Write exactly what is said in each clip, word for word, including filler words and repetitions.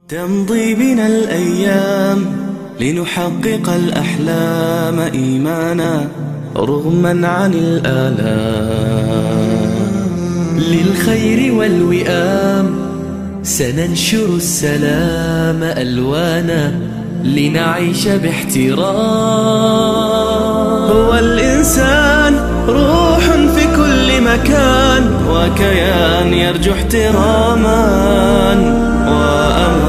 تمضي بنا الأيام لنحقق الأحلام إيمانا رغما عن الآلام. للخير والوئام سننشر السلام ألوانا لنعيش باحترام. هو الإنسان روح في كل مكان وكيان يرجو احتراما وأمان.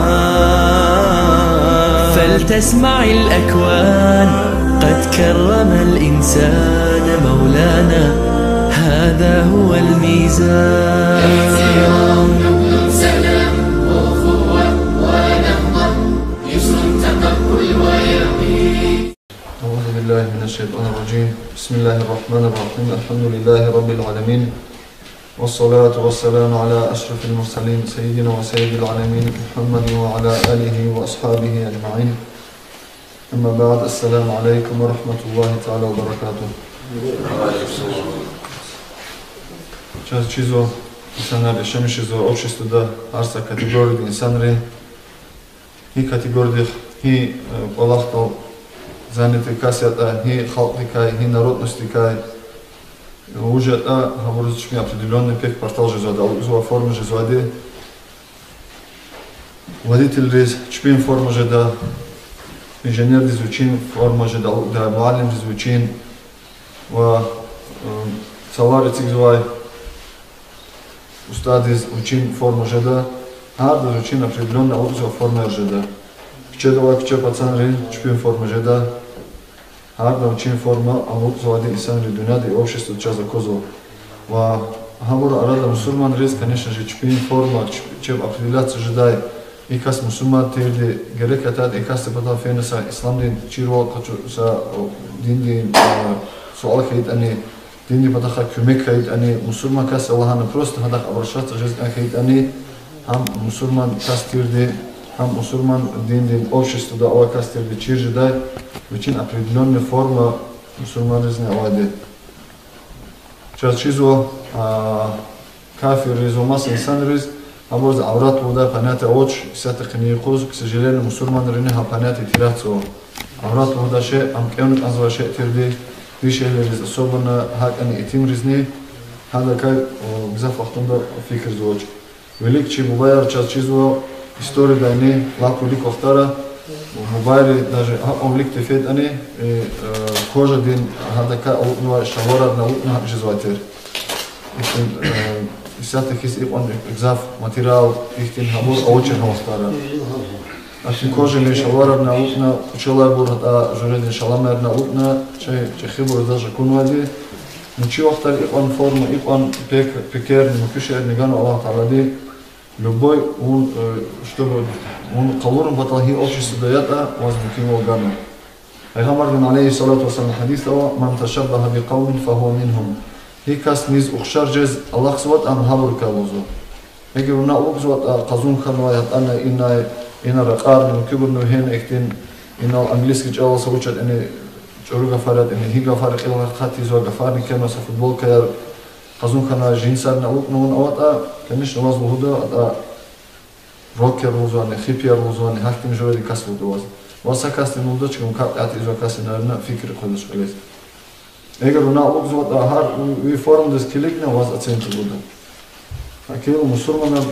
فلتسمع الأكوان قد كرم الإنسان مولانا، هذا هو الميزان. احترام، حب، سلام، أخوة ونهضة، يسر تقبل ويقين. أعوذ بالله من الشيطان الرجيم. بسم الله الرحمن الرحيم. الحمد لله رب العالمين. والصلاة والسلام على أشرف المرسلين سيدنا وسيد العالمين محمد وعلى آله وأصحابه أجمعين. أما بعد، السلام عليكم ورحمة الله تعالى وبركاته. Чаз чизва инсанар яшамиш жезва обществода, гьар са категориядин инсанри, гьи категориядихъ, гьи, э, кӀвалахдал занятый кас ятӀа, гьи халкьдикай, гьи народностдикай, э, вуж ятӀа, гьабуруз чпин определённый пек-партал жезвайди, алукӀзавай форма жезвайди. Водительриз чпин форма жеда, инженердиз вичин форма жеда, алукӀдай муаллимриз вичин ва, э, цлар эцигзавай устӀаддиз вичин форма жеда, гьардаз вичин определённый алукӀзавай формаяр жеда. Куьчеда авай куьче пацанриз чпин форма жеда. Гьардан вичин форма алукӀзавайди инсанри дуьньяда и обществода чаз аквазва. Ва гьабурун арада мусурманриз, конечно же, чпин форма, чп-, чеб определяться жедай, и кас мусурман тирди, герек ятӀа и касдин патав фена са исламдин чирвал къачу-, са, о, диндин, э, суал хьайитӀани, диндин патахъай куьмек хьайитӀани, мусурман кас я лагьана просто гьадахъ обращаться жез кӀан хьайитӀани, гьам мусурман кас тирди, гьам мусурман диндин обществода авай кас тирди чир жедай вичин определённый форма мусурманризни авайди. Чаз чизва, а, кафирриз ва маса инсанриз, абуруз аврат лугьудай понятие авач, исятда къенин юкъуз, к сожалению, мусурманрини гьа понятие теряться ава. Аврат лугьудай шей, ам кӀевна кӀанзавай шей тирди, дишегьлийриз особенно, гьакӀни итимризни, гьадакай, о, гзаф вахтунда фикирзавач. Вилик чи бубаяр, чаз чизва, историядайни лап вилик вахтара, бубайри даже гьакьван виликди фейитӀани, э, кожадин гьадакай алукӀнавай шалварарни алукӀна гьакӀ жезвай тир. Ихьтин, э, исятда хьиз икьван гзаф материал, ихьтин гьабур авачир гьа вахтара. Ахьтин кожадин шалварарни алукӀна, кӀвачелайбур, гьатӀа жуьредин шаламарни алукӀна, чи чӀехибур даже акунвайди. Ну, чи вахтара икьван форма, икьван пек-, пекерни, муькуь шейэрни ганва Аллагь Таалади. Любой вун, э, чтобы вун къалурун патал гьи обществода ятӀа, ваз мумкинвал ганва. Пайгъамбардин, عليه الصلاة والسلام, гьадисда ава: من تشبه بقوم فهو منهم. Гьи кас низ ухшар жез алахъзаватӀа, ам гьабурукай я лугьузва. Эгер вуна алукӀзаватӀа къазун хьанвай, гьатӀана инай, ина ракьарни, муькуьбурни вегьена ихьтин, инал английский чӀалал са вуч ятӀани, чӀуру гафар ятӀани, гьи гафар, кьил гьат тийизвай гафарни кхьенвай са футболкаяр, къазун хьанвай джинсарни алукӀна вуна аватӀа, конечно, ваз лугьуда, атӀа рокер лугьузвани, хиппияр лугьузвани, гьахьтин жуьредин кас лугьуда ваз. Ваз са касдин лугьудач, капӀ тӀеатӀа ийизвай касдин, наверное, фикир къведач кьилиз. Эгер вуна алукӀзаватӀа, гьар ви формадиз килигна, ваз оценка гуда. Гьакӏ хьайила мусурманар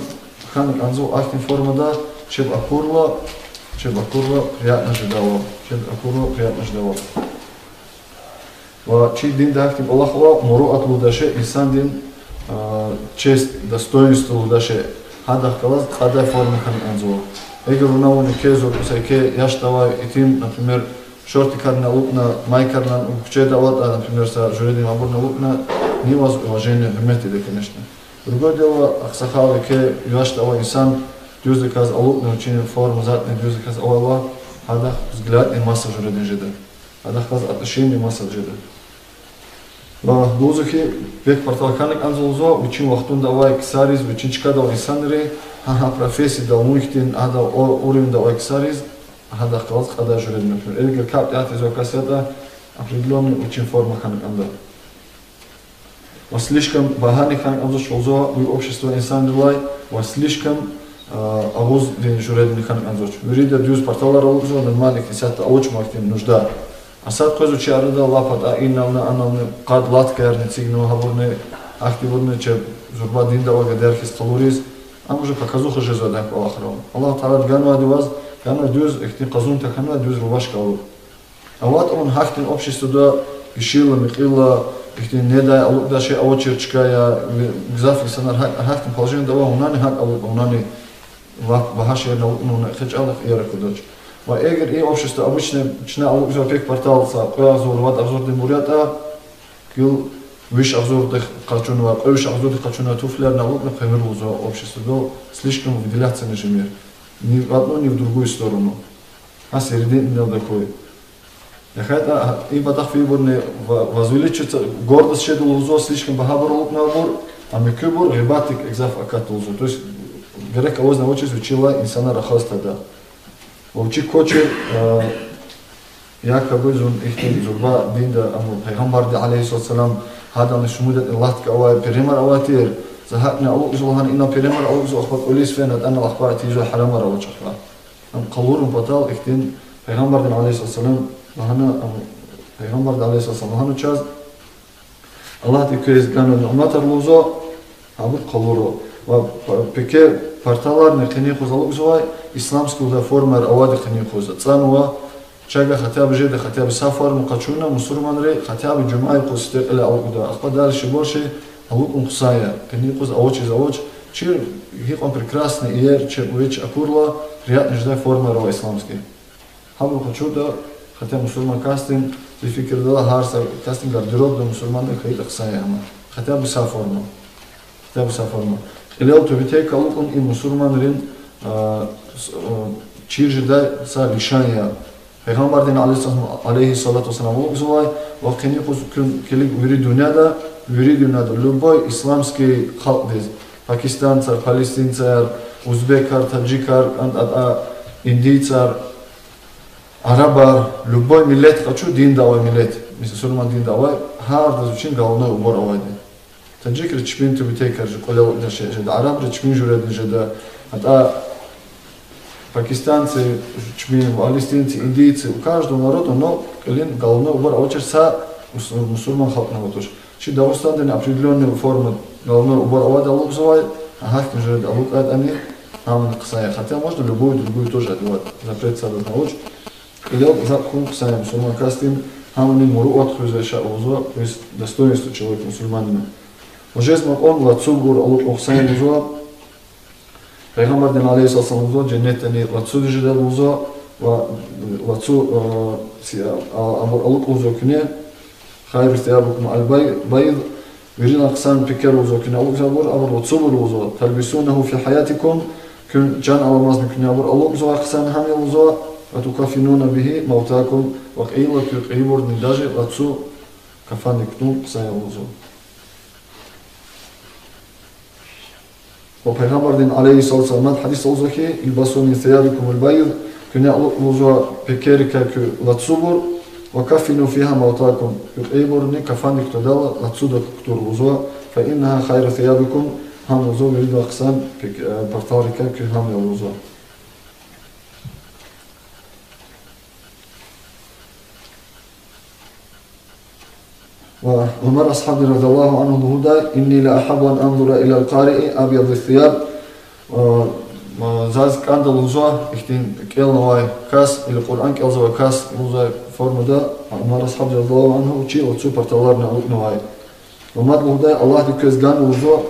хьана кӀанзава ахьтин формада, чеб акурла, чеб акурла приятно жедайвал, чеб акурла приятно жедайвал. Ва чи динда ахьтин кӀвалах ава, муруат лугьудай шей, инсандин, а, честь, достоинство лугьудай шей, гьадахъ галаз кьадай форма хьана кӀанзава. Эгер вуна вун еке зурба, са еке яшда авай итим, например, шортикарни алукӀна, майкарни куьчеда аватӀа, например, са жуьредин абурни алукӀна, ни ваз уважение, гьуьрмет ийида, конечно. Другое дело, агъсакъал, еке яшда авай инсан дуьздаказ алукӀна, вичин форма затӀни дуьздаказ авайла, гьадахъ взглядни маса жуьредин жеда. Гьадахъ галаз отношение маса жеда. Ва лугьузва хьи, бек партал хьана кӀанзава лугьузва вичин вахтунда авай ксариз, вичин чкада авай инсанри, гьа, гьа профессияда, вун хьтин, гьада уровеньда авай ксариз, гьадахъ галаз кьадай жуьреда, например. Эгер капӀ тӀеатӀа ийизвай кас ятӀа, определённый вичин форма хьана кӀанда. Ва слишком багьани хьана кӀанзавач лугьузва ви общество инсанрилай, ва слишком а, агъуздин жуьредин хьана кӀанзавач. Вирида дуьз парталар алукӀзава, нормальный ихьтин сятда авач ма ихьтин нужда. А сад къвезва чи арада лап атӀа инални, анални, къад латкаярни эцигнава, гьабурни, ахьтинбурни чеб зурба динда авай гадаяр хьиз къалуриз. Ам уже показуха жезва адан кӀвалахрал. Аллагь Таалади ганвайди ваз, ганва дуьз ихьтин къазун тахьанвай дуьз рубашка алукӀ. АватӀа вун гьахьтин обществода гишила, мекьила, ихьтин недай алукӀдай шей авачир чка я, ви-, гзаф инсанар гьа-, гьахьтин положениеда ава, вунани гьакӀ алукӀ, вунани лап багьа шейэрни алукӀна, вуна экъечӀайла иер аквадач. Ва эгер и общество обычный чна алукӀзавай пек партал са кьве агъзур, вад агъзурдинбур ятӀа, гила виш агъзурдихъ къачунвай, кьве виш агъзурдихъ къачунвай туфлиярни алукӀна, хъуьмир лугьузва обществодал, слишком выделяться жемир. Ни в одну, ни в другую сторону. Гьа серединный такой. ЯхъятӀа, и патахъ фейибурни ва-, возвеличиваться, гордость жеда лугьузва, слишком багьабур алукӀнавайбур, а муькуьбур гъибатдик гзаф акатда лугьузва. То есть, герек авазни авачиз вичилай инсанар рахаз тада. Ва вичи квачир, а, якобы зун ихьтин зурба динда, амма Пайгъамбарди, عليه الصلاة والسلام, гьадани шумуд ятӀани латка авай, перемар авай тир, за гьакӀни алукӀзава лагьана, ина перемар алукӀзава, ахпа кӀвализ фена, атӀана ахпа тийизвай хӀарамар авач ахпа. Ам къалурун патал ихьтин Пайгъамбардин, عليه الصلاة والسلام, лагьана, ам, Пайгъамбарди, عليه الصلاة والسلام, лагьана чаз, Аллагьди квез ганвай нуьматар лугьузва, абур къалурун. Ва п-, пеке парталарни къенин юкъуз алукӀзавай, исламский лугьудай формаяр авайди къенин юкъуз ацӀанва, чага хотя бы жеда, хотя бы са форма къачуна, мусурманри хотя бы жуьмя юкъуз сифте кьиле алукӀда. Ахпа дальше больше алукӀун хъсан я, къенин юкъуз авачиз авач, чир гьикьван прекрасный иер, чеб вич акурла, приятный жедай формаяр ава исламский. Гьабур къачуртӀа, хотя мусурман касдин, зи фикирдалди, гьар са касдин гардеробда мусурмандин хьайитӀа хъсан я гьам. Хотя бы са форма. Хотя бы са форма. Кьилел тюбетейка алукӀун и мусурманрин, а, с-, а, чир жедай са лишан я. Пайгъамбардин, عليه الصلاة والسلام, алукӀзавай, ва къенин юкъуз куьн килиг вири дуьньяда, вири дуьньяда, любой исламский халкьдиз, пакистанцар, палестинцаяр, узбекар, таджикар, а, а, а, индийцар, арабар, любой миллет къачу, динда авай миллет, мисал, мусурман динда авай, гьардаз вичин головной убор авайди. Таджикри чпин тюбетейкар жеда, кьуьлел жеда, арабри чпин жуьредин жеда, атӀа пакистанцы, чпин, палестинцы, индийцы, у каждого народа, но кьилин головной убор авачир са мус-, мусурман халкьни авайди туш. Чи Дагъустандани определённая форма, головной убор авайди алукӀзавай, а гьахьтин жуьреда алукӀайтӀани, гьамни хъсан я. Хотя можно любую другую тоже одевать, запрет садазни авач. Кьилел затӀ хьун хъсан я мусурман касдин, гьамни муруват хуьзвай шей лугьузва, то есть достоинство человека мусульманина. Ва жезмай кьван лацубур алукӀун хъсан я лугьузва. Пайгъамбардин, عليه الصلاة والسلام, лугьузва, женнетдани лацуди жеда лугьузва, ва лацу, а, си-, а, абур алукӀ лугьузва куьне, خير ثيابكم البيض, виридалай хъсан пекер лугьузва куьне алукӀзавайбур, абур лацубур лугьузва, تلبسونه في حياتكم, куьн чан аламазни куьне абур алукӀзавай хъсан гьам я лугьузва, وتكفنون به موتاكم, ва кьейила куь кьейибурни даже лацу кафандик кутун хъсан я лугьузва. Ва Пайгъамбардин, عليه الصلاة والسلام, гьадис лугьузва хьи, البسوا من ثيابكم البيض, куьне алукӀ лугьузва пекерикай куь лацубур, وكفنوا فيها موتاكم, куь кьейибурни кафандик кутадайла лацуда кутур лугьузва, فإنها خير ثيابكم, гьам лугьузва виридалай хъсан пек-, э, парталрикай куь гьам я лугьузва. Ва Умар асгьабди, رضي الله عنه, лугьудай: إني لأحب أن أنظر إلى القارئ أبيض الثياب. Ва, ва заз кӀанда лугьузва ихьтин кӀелнавай кас, или Къуръан кӀелзавай кас лугьузвай формада, Умар асгьабди, رضي الله عنه, вичи лацу парталарни алукӀнавай. Ва мад лугьудай: Аллагьди квез ганва лугьузва,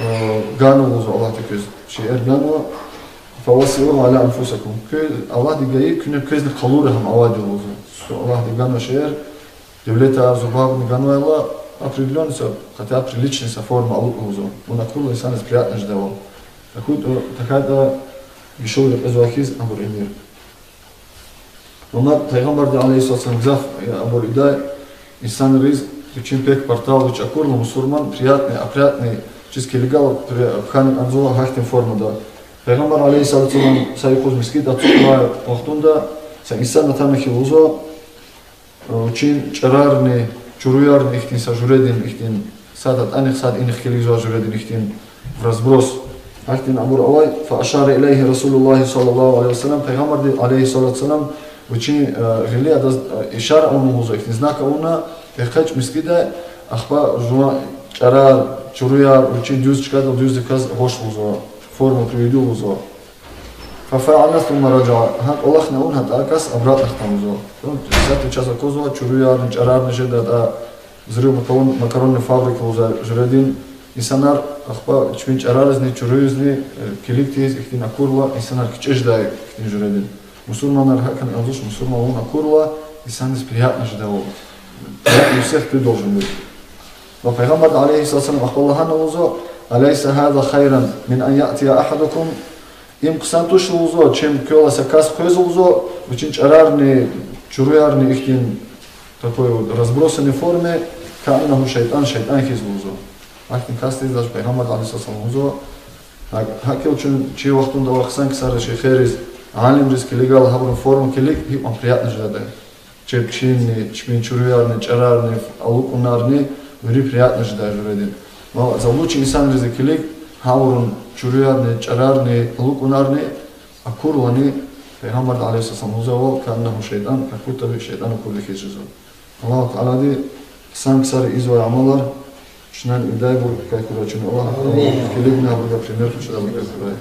э, ганва лугьузва Аллагьди квез, шейэр ганва, فوسعوا على أنفسكم. Квез Аллагьди гайи, куьне квезни къалура гьам авайди лугьузва. Аллагьди ганва шейэр, девлетар, зурбабурни ганвайла, определённый са, хотя приличный са форма алукӀ лугьузва. Вуна акурла инсандиз приятно жедайвал. ТахьайтӀа, тахьайтӀа гишила рекьизвай хьиз абур ийимир. Ва мад Пайгъамбарди, عليه الصلاة والسلام, гзаф, э, абур ийидай инсанриз, вичин пек партал вич акурла, мусурман, приятный, опрятный, чиз килигайла при-, хьана кӀанзава гьахьтин формада. Пайгъамбар, عليه الصلاة والسلام, са юкъуз мискӀинда ацукьнавай вахтунда са инсан атана хьи лугьузва, э, вичин чӀарарни, чуруярни ихьтин са жуьредин, ихьтин сад атӀаних, сад инихъ килигзавай жуьредин ихьтин в разброс. Гьахьтин абур авай, فأشار إليه رسول الله صلى الله عليه وسلم, Пайгъамбарди, عليه الصلاة والسلام, вичин, э, гъили адаз, э, ишара авуна лугьузва, ихьтин знак авуна, экъечӀ мискӀиндай, ахпа жуван чӀарар, чуруяр вичин дуьз чкадал дуьздаказ гъваш лугьузва, в форму приведи лугьузва. ففعلنا ثم رجع, гьа кӀвалахни авуна, гьатта а кас обратно хтана лугьузва. Ну, исятда чаз аквазва, чуруярни, чӀарарни жеда, а, взрыв макарон-, макаронной фабрика лугьузва жуьредин. Инсанар ахпа чпин чӀараризни, чуруязни, э, килиг тийиз, ихьтин акурла, инсанар кичӀе жедай ихьтин жуьредин. Мусурманар гьакӀ хьана лугьуз, мусурман авун акурла, инсандиз приятно жедайвал. Приятно у всех ты должен быть. Ва Пайгъамбарди, عليه الصلاة والسلام, ахпа лагьана лугьузва: أليس هذا خيرا من أن يأتي أحدكم Им хъсан туш лугьузва, чем квелай са кас къвезва лугьузва, вичин чӀарарни, чуруярни ихьтин такой вот разбросанной форме, كأنه شيطان, шайтӀан хьиз лугьузва. Ахьтин касдиз даже Пайгъамбарди, عليه الصلاة والسلام, лугьузва, гьа-, гьакӀ хьайила чун чи вахтунда авай хъсан ксариз, шейхериз, алимриз килигайла, гьабурун форма килиг, гьикьван приятно жедайди я. Чеб чинни, чпин чуруярни, чӀарарни, алукӀунарни вири приятно жедай жуьредин. Ва залучи инсанриз килиг, гьабурун чуруярни, чӀарарни, алукӀунарни акурлани, Пайгъамбарди, عليه الصلاة والسلام, лугьузвайвал, كأنه شيطان, как будто бы шейтӀан акурди хьиз жезва. Аллагьу Таалади хъсан ксари ийизвай амалар чнани ийидайбур хьурай чун. Аллагь килигна абурувай пример къачудайбур хьурай.